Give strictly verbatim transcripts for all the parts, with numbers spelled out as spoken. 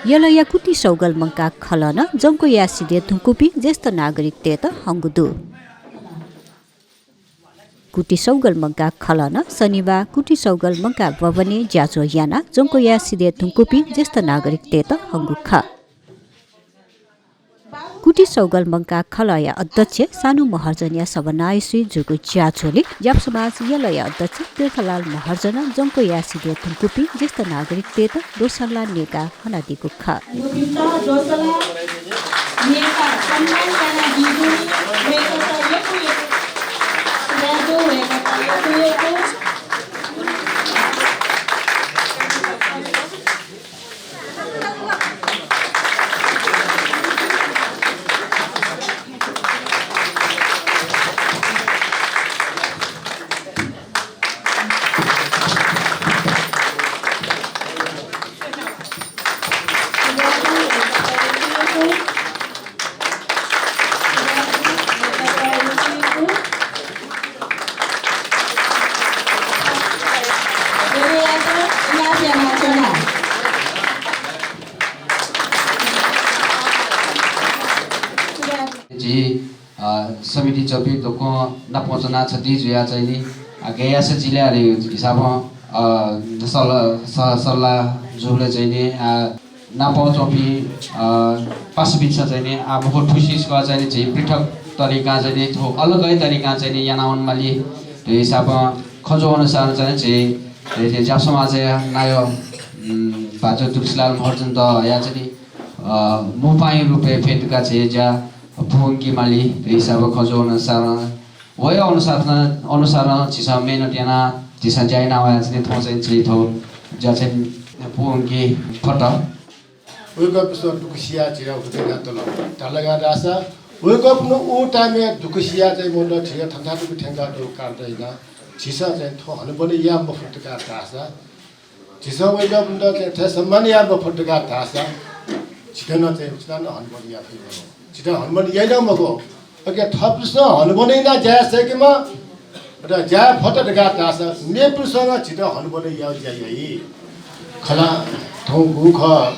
यलया कुटी सौगल मंकाः खलः नं जंक्व याये सिधये धुंकूपिं ज्येष्ठ नागरिकतय्त हंगु दु। कुटी सौगल मंकाः खलः नं शनिबाः कुटी सौगल मंकाः भवनय् ज्याझ्वः यानाः जंक्व याये सिधये धुंकूपिं ज्येष्ठ नागरिकतय्त हंगु खः। कुटी सौगल मंकाः खलःया अध्यक्ष सानु महर्जनया सभानायःसुइ जूगु ज्याझ्वलय् ज्यापु समाज यलया अध्यक्ष तीर्थलाल महर्जनं जंक्व याये सिधये धुंकूपिं ज्येष्ठ नागरिकतय्त दोसल्ला न्ययेकाः हनादीगु खः। गुपिन्त दोसल्ला न्ययेकाः सम्मान यानादीगु वय्कःत यक्व यक्व सुभाय् दु, वय्कःत यक्व यक्व। झी, अ, समिति जपिं दक्वं नापं च्वनाः छधी जुयाः चाहिँ नि, अ, गय् याःसा जिले अले हिसाबं, अ, सल-, स-, सल्लाह जूबलय् चाहिँ नि, अ, नापं च्वंपिं, अ, पासापिन्सं चाहिँ नि, आः मखु थुसी छकः चाहिँ नि झी पृथक तरिकां चाहिँ नि, थ्व अलगै तरिकां चाहिँ नि याना वनेमाली धइगु हिसाबं खँ ज्वःअनुसार चाहिँ नि झी, झी, झी ज्यापु समाजया नायः, उम्, भाजु दुःखशीलाल महर्जनयात चाहिँ नि, अ, मू पाहांया रूपय् फ्यतुकाः झी ज्या पूवंकेमाली धइगु हिसाबं खँ ज्वःअनुसार वया अनुसार, अनुसारं झीसं मेहनत यानाः झीसं ज्या याना वयाच्वनी। थौं चाहिँ झी थ्व ज्या चाहिँ पूवंके फत। वय्कःपिन्सं दुःख सियाः झीत हुत्तुना तल। धाल का धाःसा वय्कःपिन्त उ time-य् दुःख सियाः चाहिँ मत, झीत थन्थाय् तुं थ्यंकातःगु कारणं यानाः झीसं चाहिँ थ्व हनेबने याये मफुत का धाःसा झीसं वय्कःपिन्त चाहिँ थथे सम्मान याये मफुत का धाःसा झीत नं चाहिँ सुनानं हनेबने याये फइ मखु। झीत हनेबने याइ नं मखु। अले थःपिन्सं हनेबने यानाः ज्या याये सय्केमाः, अले ज्या याये फत धकाः धाःसा मेपिन्सं नं झीत हनेबने यायेगु ज्या याइ। खला, थौं गुगु खः,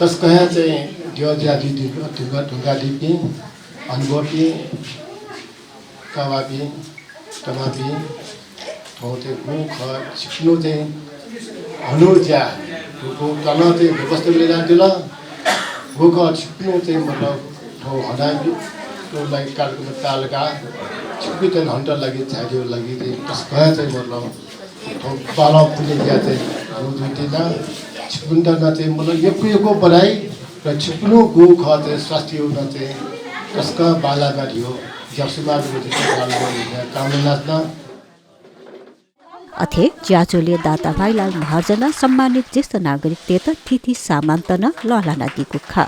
तसकं हे चाहिँ द्यः ज्या जुइ धुंका-, धुंकादीपिं, अनुभवपिं, कावापिं, तमापिं, थौं चाहिँ गुगु खः, छिकपिनिगु चाहिँ हनेगु ज्या, गुगु तनं चाहिँ व्यवस्था यानादिल। गुगु खः, छिकपिनिगु चाहिँ मतलब थौं हनाबी, थ्व लागि कार्यक्रम ताल का, छिकपिन्त हनेत लागि, झायेत लागि चाहिँ तसकं हे चाहिँ मतलब थौं बालं पुण्य ज्या चाहिँ हनेगु जुइ धुंकाः, छिकपिन्त नं चाहिँ मतलब यक्व यक्व बधाई। र छिकपिनिगु खः चाहिँ स्वास्थ्यया नं चाहिँ तसकं बांलाः का धइगु ज्यापु समाजया वतीं चाहिँ बांलाः का धइगु कामना याना। अथे ज्याझ्वलय् दाता भाइलाल महर्जनं सम्मानित ज्येष्ठ नागरिकतय्त थीथी सामानत नं लःल्हानादीगु खः।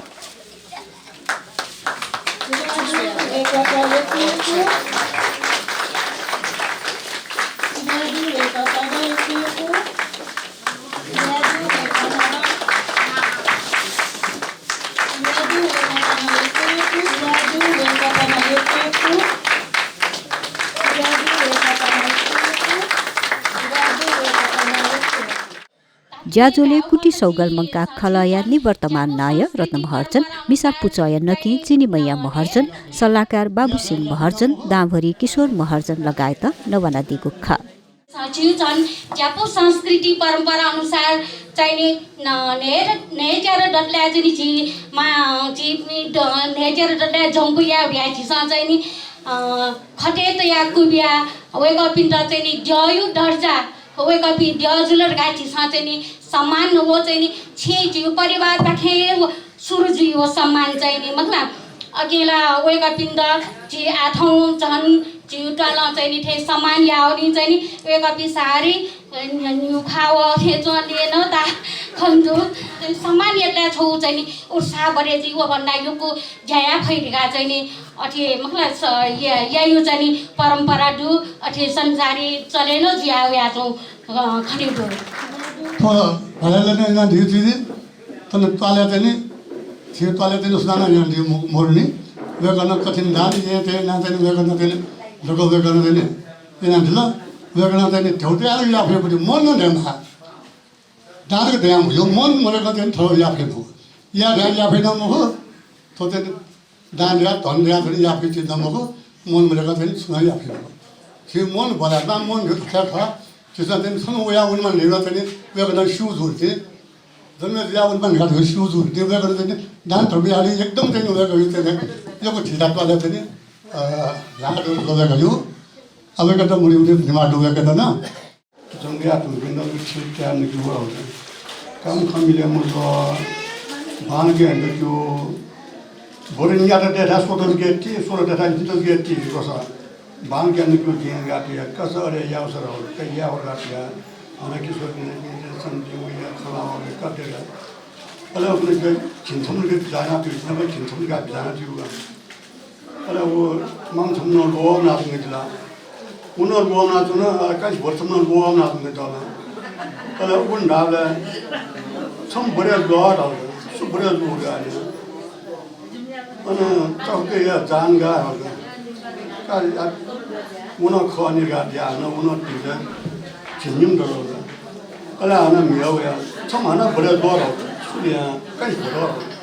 ज्याझ्वलय् कुटी सौगल मंकाः खलःया निवर्तमान नायः रत्न महर्जन, मिसा पुचःया नकिं चिनिमैया महर्जन, सल्लाहकार बाबुसिंह महर्जन, दांभरि किशोर महर्जन लगायत नवानादीगु खः। झीगु झन ज्यापु संस्कृति परम्परा अनुसार चाहिँ नि, न, न्हय्, न्हय्त्यार दतले चाहिँ नि झी मा, झी द-, न्हय्त्यार दतले जंक्व याये धुंकाः झीसं चाहिँ नि, अ, खतय् तयाः कुबिया वय्कःपिन्त चाहिँ नि द्यःया दर्जा, वय्कःपिं द्यः जुल धकाः झीसं चाहिँ नि सम्मान व चाहिँ नि छेँ झीगु परिवारपाखें हे व सुरु जुइ व सम्मान चाहिँ नि, मतलब, अकिं ला वय्कःपिन्त झी आः थौं झन झीगु तलं चाहिँ नि थें सम्मान याःवनी चाहिँ नि, वय्कःपिं सारी, अ, न्ह्यः न्ह्यः खा व थें च्वंलिं नं ता खंजु। चाहिँ सम्मान यायेत ला छगू चाहिँ नि उत्साह बढे जुइ व भन्दा यक्व ज्या याये फइ धकाः चाहिँ नि अथे, मतलब, स-, या-, यायु चाहिँ नि परम्परा दु, अथे संसारय् चले नं जुया वयाच्वं, अ, खने दु। थ्व भलय् नं यानादीगु जुइ नि। थन त्वालय् चाहिँ नि, झी त्वालय् चाहिँ नि सुनानं यानादीगु मु-, मरु नि। वय्कलं कथिं धाल, येँ थें यानाः चाहिँ नि वय्कलं चाहिँ नि, जक वय्कलं चाहिँ नि यानादिल। वय्कलं चाहिँ नि थ्यंतयाः ला याये फइ मखु, मन नं दयेमाः। दां जक दयेमाः, यो मन मदय्कं चाहिँ नि थ्व याये फइ मखु। या धाये याफे नं मखु, थ्व चाहिँ दान या, धन या चाहिँ याफे चिज नं मखु, मन मदय्‌क चाहिँ छुं नं याफे मखु। झी मन बदलायेमाः, मन न्ह्यथाय् खः, झीसं चाहिँ छन्हु वया वनेमाः न्ह्यः चाहिँ वय्‌कलं स्यू जुल चाहिँ, जन्मे जुया वनेमाः न्ह्यः स्यू जुल चाहिँ, वय्‌कलं चाहिँ दान धर्म याःगु एकदम चाहिँ वय्‌कलं चाहिँ यक्व झीथाय् त्वालय् चाहिँ, अ, ल्हाः दु, दु वय्‌कःयागु। अब वय्‌कःयात मुंडुइ निम्हा दु वय्‌कःयात नं। जंगुया धुंकूपिन्त छु काये नकि वल। काम खँ मिले मजुल, बांलाक हने दक्यू। बरु न्यात दय्‌थाय् स्वतः जक ति, स्वतः दय्‌थाय् न्यात जक ति, ग्वसाः। बांलाक हने दक्यू, दिं गात या, कस अले याःसा हल, क याः गात या। हना किशोर पिने, पिने, सन्ति वया, खला वया, कते गा। अले उबलय् झिंछम्ह जक बिचाः यानातयागु, झिंछम्ह जक बिचाः यानातयागु। अले व मां छम्ह नं ल्वःमनाच्वंगु जुल। व नं ल्वःमनाच्वन, अले काय् भर छम्ह नं ल्वःमनाच्वंगु जुल। अले उबलय् धाःबलय् छम्ह बरय् ल्वः धाल, सु बरय् ल्वः धाल। अन तसकं या जान गाः धाल। का या, व नं खः नि गाः धाल, व नं तिनि झिंनिम्ह दल। अले हानं म्हिगः वया, छम्ह हानं बरय् ल्वः धाल, सु यां, काय् भर।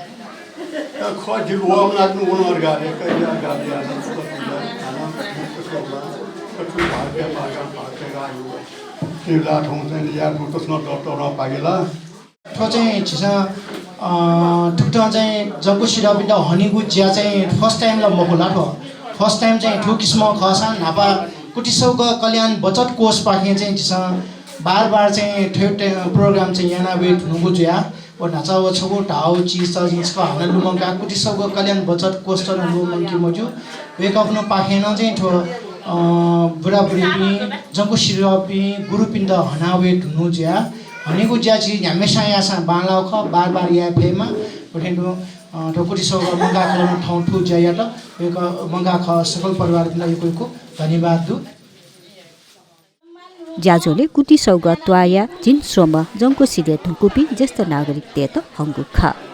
या खः, जि ल्वःमनाच्वनागु वन अर्गाले, कय्‌या गाले, या सुख पिला, हानं मुक्त स्वला, कछु भाग्य मार्ग भाग्य गायु। तिला थौं चाहिँ या दु तसकं दर तःधं पागेला। थ्व चाहिँ झीसं, अ, थुकथं चाहिँ जंगु सिधःपिन्त हनेगु ज्या चाहिँ first time ला मखु ला थ्व। First time चाहिँ थुकिसिमं खःसां न्हापा कुटिसौगः कल्याण बचत कोषपाखें चाहिँ झीसं बार बार चाहिँ थ्व टे-, program चाहिँ याना वये धुनुगु जुया। व न्हाचः व छगू धाःगु चिज त जिं छकः हानं लुमंका, कुटिसौगः कल्याण बचत कोषत नं लुमंके मज्यू। वय्‌कःपिनिपाखें नं चाहिँ थ्व, अ, बुराबुरीपिं, जंगु सिधःपिं, गुरुपिन्त हना वये धुनु जुया। हनेगु ज्या झी न्ह्याम्हस्यां याःसां बांलाःगु खः, बार बार याये फयेमा। उथें तुं, अ, थ्व कुटिसौगः मंकाः खलं थौं थुगु ज्या यात। वय्‌कः मंकाः सकल परिवारपिन्त यक्व यक्व धन्यवाद दु। ज्याझ्वलय् कुटिसौगः त्वाःया झिंस्वम्ह जंगु सिधय् धुंकूपिं ज्येष्ठ नागरिकतय्‌त हंगु खः।